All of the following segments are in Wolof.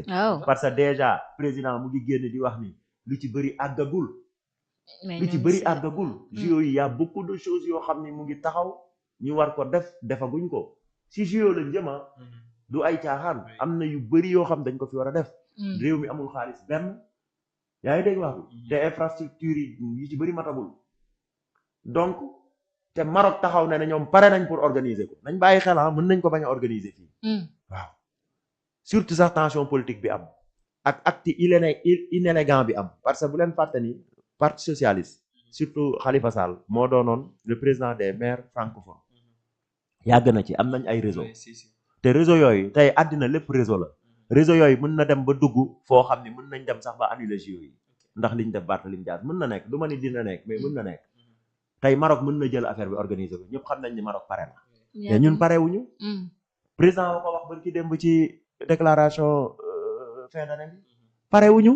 waaw parce que déjà président mu ngi génn di wax ni lu ci bëri àggagul mais lu ci ñoo ngi bëri si àggagul JO yi y a beaucoup de choses yoo xam ni mu ngi taxaw ñu war ko defaguñ ko si JO lañ jëma du ay caaxaan am na yu bëri yoo xam dañ ko fi war a def réew mi amul xaalis benn yaa ngi dégg wax te infrastructure yi ci bëri matagul donc te Maroc taxaw ne ñoom pare nañ pour organiser ko nañ bàyyi xel mën nañ ko bañ a organiser fii waaw surtout sax tension politique bi am ak acte inélégant bi am parce que bu leen fàtte ni parti socialiste surtout Khalifa Sall moo doonoon le président des maires francophones yàgg na ci am nañ ay réseau te réseau yooyu tey àddina lépp réseau la réseau yooyu mën na dem ba dugg foo xam ni mën nañ dem sax ba annuler JO yi ndax liñ def Barthélémy Dias mën na nekk du ma ni dina nekk mais mën na nekk tey Maroc mën na jël affaire bi organiser ko ñëpp xam nañ ni Maroc pare na mais ñun parewuñu président wa ko wax ba ci démb ci déclaration fin d'année bi parewuñu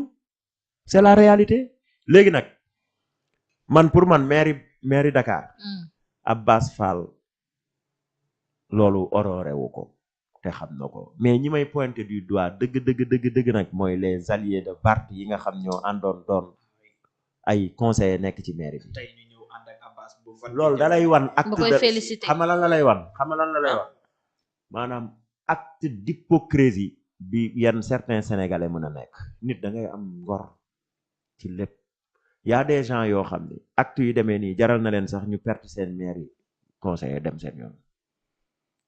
c'est la réalité léegi nag man pour man mairie Dakar Abbas Fall loolu honoré wu ko te xam na ko mais ñi may pointer du doigt dëgg nag mooy les alliés de Barth yi nga xam ñoo àndoon doon ay conseillers nekk ci mairie bi loolu da lay wan acte de xam nga lan la lay wan maanaam acte d'hypocrisie bi yenn certains sénégalais mën a nekk nit da ngay am ngor ci lépp y a des gens yoo xam ni acte yu demee nii jaral na leen sax ñu perte seen mairie conseiller dem seen yoon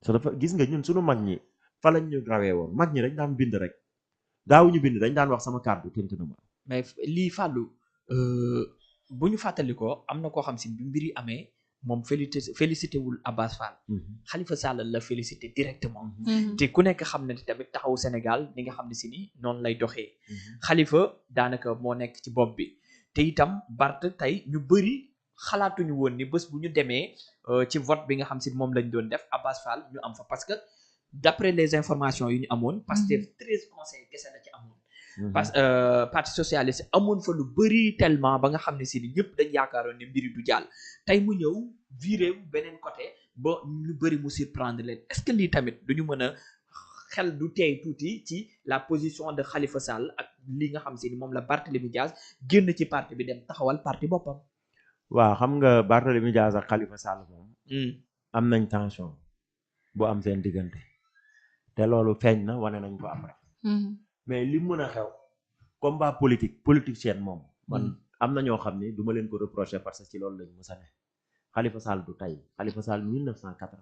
so dafa gis nga ñun suñu mag ñi fa lañ ñu rawee woon mag ñi dañ daan bind rek daawuñu bind dañ daan wax sama kàddu tënk na ma mais lii Fallou bu ñu fàttalikoo am na koo xam si bi mbiri amee moom félicité wul Abbas Fall Khalifa Sall la félicité directement te ku nekk xam ne tamit taxawu Sénégal ni nga xam ne si ni noonu lay doxee Khalifa daanaka moo nekk ci bopp bi te itam Barth tey ñu bëri xalaatuñu woon ni bés bu ñu demee ci vote bi nga xam si moom lañ doon def Abbas Fall ñu am fa parce que d'après les informations yu ñu amoon Pastef 13 conseils kese la ci amoon parce que parti socialiste amoon fa lu bëri tellement ba nga xam ne si ni ñëpp dañ yaakaaroon ne mbiri du jàll tey mu ñëw viré beneen côté ba ñu bëri mu surprendre leen est-ce que lii tamit duñu mën a xel du teey tuuti ci la position de Khalifa Sall ak li nga xam si ni moom la Barthélémy Dias génn ci parti bi dem taxawal parti boppam waaw xam nga Barthélémy Dias ak Khalifa Sall moom am nañ tension bu am seen diggante te loolu feeñ na wane nañ ko après mais li mën a xew combat politicien moom man am na ñoo xam ni duma leen ko reprocher parce que ci loolu lañ mësa ne Khalifa Sall du tey Khalifa Sall 1980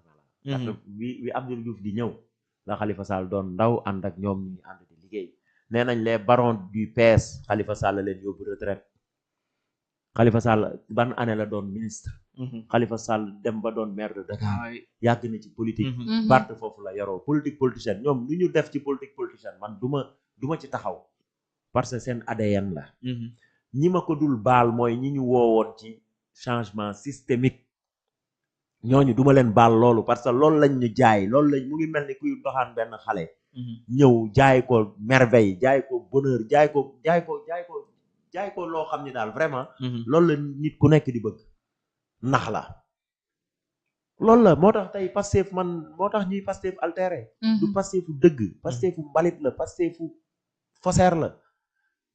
la wi Abdou Diouf di ñëw la Khalifa Sall doon ndaw ànd ak ñoom ñu ànd di liggéey nee nañ les barons du PS Khalifa Sall leen yóbbu retraite Khalifa Sall ban année la doon ministre Khalifa Sall dem ba doon maire de Dakar yàgg na ci politique Barth foofu la yaroo politicienne ñoom lu ñu def ci politicienne man duma ci taxaw parce que seen ADN la ñi ma ko dul baal mooy ñi ñu woowoon ci changement systémique ñooñu duma leen baal loolu parce que loolu lañ ñu jaay loolu lañ mu ngi mel ni kuy doxaan benn xale ñëw jaay ko merveille jaay ko bonheur jaay ko loo xam ni daal vraiment loolu la nit ku nekk di bëgg nax la loolu la moo tax tey Pastef moo tax ñuy Pastef altéré du Pastefu dëgg Pastefu mbalit la Pastefu faussaire la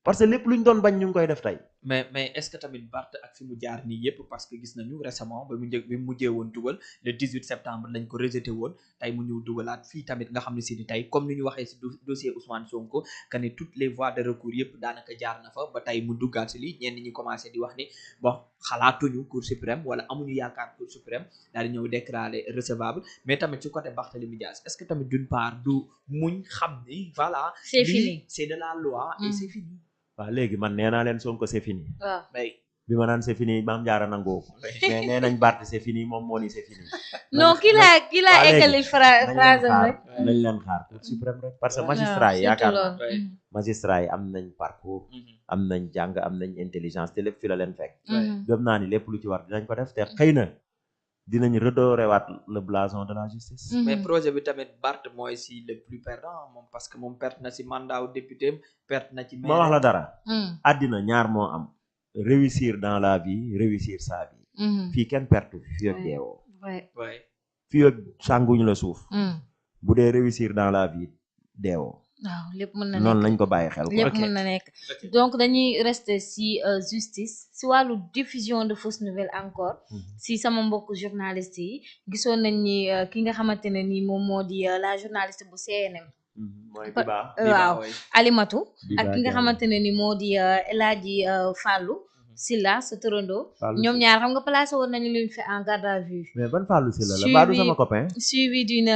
parce que lépp lu ñu doon bañ ñu ngi koy def tey mais est-ce que tamit Barth ak fi mu jaar nii yëpp parce que gis nañu récemment ba mu mujjee woon dugal le 18 septembre lañ ko rejeté woon tey mu ñëw dugalaat fii tamit nga xam ne si ni tey comme ni ñu waxee si dossier Ousmane Sonko que ne toutes les voies de recours yëpp daanaka jaar na fa ba tey mu duggaat si lii ñenn ñi commencé di wax ni bon xalaatuñu Cour suprême wala amuñu yaakaar Cour suprême daal di ñëw déclaré recevable mais tamit ci côté Barthélémy Dias est-ce que tamit d'une part du muñ xam ni voilà c'est fini c'est de la loi et c'est fini waaw léegi man nee naa leen Sonko c'est fini waaw bi ma naan c'est fini maam jaara nangoo mais nee nañ Barth c'est fini moom moo ni c'est fini non ki la eggali phrase rek nañ leen xaar Cour suprême rek parce que magistrat yi yaakaar naa magistrat yi am nañ parcours am nañ jàng am nañ intelligence te lépp fi la leen fekk gëm naa ni lépp lu ci war dinañ ko def te xëy na dinañ redorewaat le blason de la justice mais projet bi tamit Barth mooy si le plus perdant moom parce que moom perte na si mandat député perte na ci ma wax la dara àddina ñaar moo am réussir dans la vie réussir sa vie fii kenn perte fii ak deewoo fii ak sànguñu la suuf bu dee réussir dans la vie deewoo waaw lépp mën na noonu nekk lañ ko bàyyi xel quoi. lépp mën na nekk donc dañuy rester si justice si wàllu diffusion de fausses nouvelles encore si sama mbokk journaliste yi gisoon nañ ni ki nga xamante ne ni moom moo di la journaliste bu CNM mooy Biba waaw Alimatu Biba ak ki nga Diallo. xamante ne ni moo di El Hadji Fallou Silla sa turando Fallou ñoom Sylla. ñaar xam nga placé woon nañu leen fi en garde à vue mais ban Fallou Sylla la Suivi- baadu sama copain. suivi d'une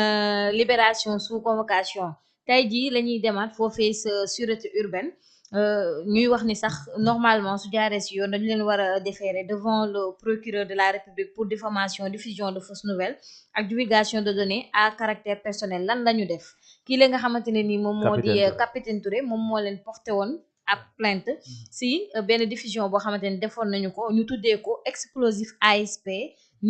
libération sous convocation tey jii la ñuy demaat foofee sa sûreté urbaine ñuy wax ni sax normalement su jaaree si yoon dañu leen war a déférer devant le procureur de la République pour diffamation diffusion de fausses nouvelles ak divulgation de données à caractère personnel lan la ñu def kii la nga xamante ne ni moom moo di Capitaine Touré. capitaine Touré moom moo leen porté woon ab plainte si benn diffusion boo xamante ni defoon nañu ko ñu tuddee ko explosif ASP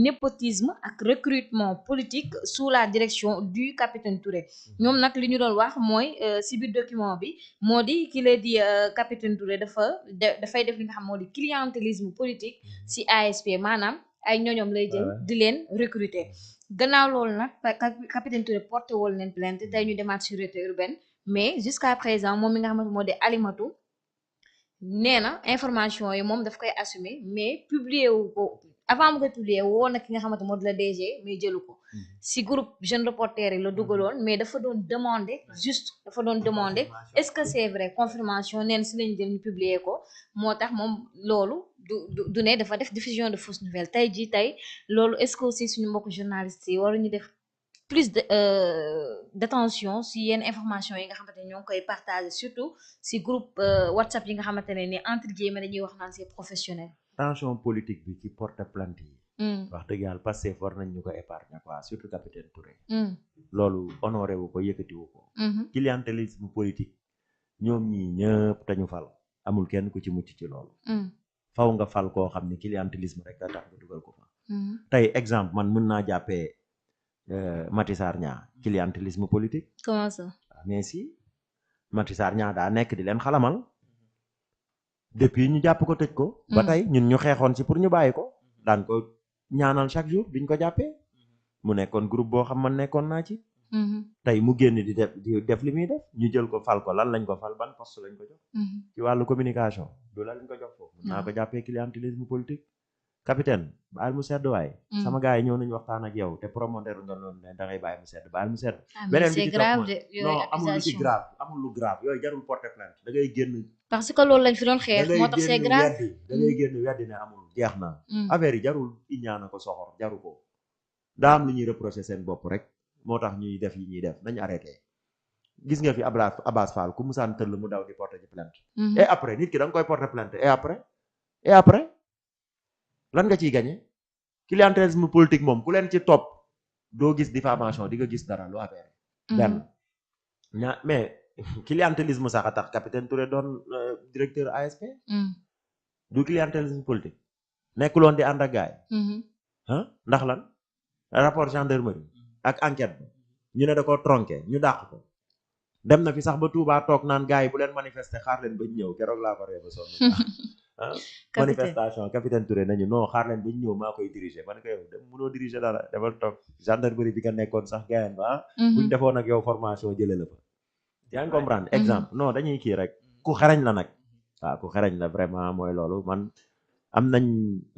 népotisme ak recrutement politique sous la direction du capitaine Touré ñoom nag li ñu doon wax mooy si biir document bi moo di ki la di capitaine Touré dafay def li nga xam moo di clientélisme politique si ASP maanaam ay ñoñom lay jël di leen recruter gannaaw loolu nag capitaine Touré porté woon leen plainte tey ñu demaat sûreté urbaine mais jusqu'à présent moom mi nga xamante moo di Alimatu nee na information yi moom daf koy assumer mais publier wu ko avant mu koy publier woo na ki nga xamante moo di la DG mais jëlu ko si groupe jeune reporter yi la dugaloon mais dafa doon demander est-ce que c'est vrai confirmation neen si lañu jël ñu publier ko moo tax moom loolu du ne dafa def diffusion de fausses nouvelles tey jii tey loolu est-ce que aussi suñu mbokk journalistes yi waruñu def plus de d'attention si yenn information yi nga xamante ne ñoo ngi koy partager surtout si groupe WhatsApp yi nga xamante ne ni entre guillemets dañuy wax naan c'est professionnel. tension politique bi ci porte plainte yi. wax dëgg yàlla Pastef war nañ ñu ko épargner quoi surtout capitaine Touré. loolu honoré wu ko yëkkati wu ko. clientélisme politique ñoom ñii ñëpp te ñu fal amul kenn ku ci mucc ci loolu. faw nga fal koo xam ne clientélisme rek a tax nga dugal ko fa. tey exemple man mën naa jàppee. Maty Sarr Niang clientélisme politique. comment ça. mais si Maty Sarr Niang daa nekk di leen xalamal depuis ñu jàpp ko tëj ko. ba tey ñun ñu xeexoon ci pour ñu bàyyi ko. daan ko ñaanal chaque jour biñ ko jàppee. mu nekkoon groupe boo xam man nekkoon naa ci. tey mu génn di def li muy def ñu jël ko fal ko lan lañ ko fal ban poste lañ ko jox. ci wàllu communication du la lañ ko jox foofu. mun naa ko jàppee clientélisme politique. capitaine baal mu sedd waaye. sama gars yi ñëw nañu waxtaan ak yow te promoteur nga loolu ne da ngay bàyyi mu sedd baal mu sedd. beneen bi ci topp non amul lu ci grave amul lu grave yooyu jarul porter plainte da ngay génn. parce que loolu lañ fi doon xeex moo tax c'est grave da ngay génn weddi ne amul jeex na. affaire yi jarul iñaana ko soxor jaru ko. daa am lu ñuy reprocher seen bopp rek moo tax ñuy def yi ñuy def nañ arrêté. gis nga fi Abass Fall ku musaan tëll mu daw di porter ci plainte. et après nit ki da nga koy porter plainte et après. lan nga ciy gagné clientélisme politique moom ku leen ci topp doo gis diffamation di nga gis dara lu affaire benn mais clientélisme sax a tax capitaine Touré doon directeur ASP du clientélisme politique nekkuloon di ànd ak gaay ndax lan rapport gendarmerie ak enquête bi ñu ne da ko tronqué ñu dàq ko dem na fi sax ba Touba toog naan gaay bu leen manifester xaar leen ba ñëw keroog laa ko ree ba sonn manifestation capitaine Touré nañu non xaar leen ba ñu ñëw maa koy diriger man ko yow dem mënoo diriger dara defal toog gendarmerie bi nga nekkoon sax gayan ba buñ defoon ak yow formation jëlee la fa yaa ngi comprendre exemple non dañuy kii rek ku xarañ la nag waaw ku xarañ la vraiment mooy loolu man am nañ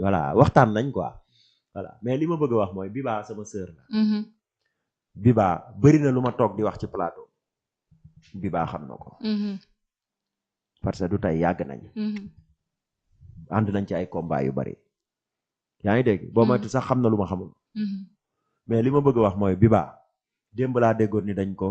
voilà waxtaan nañ quoi voilà mais li ma bëgg a wax mooy Biba sama sœur la Biba bëri na lu ma toog di wax ci plateau Biba xam na ko parce que du tey yàgg nañ ànd nañ ci ay combat yu bari yaa ngi dégg boo moytu sax xam na lu ma xamul mais li ma bëgg a wax mooy Biba démb laa déggoon ni dañ ko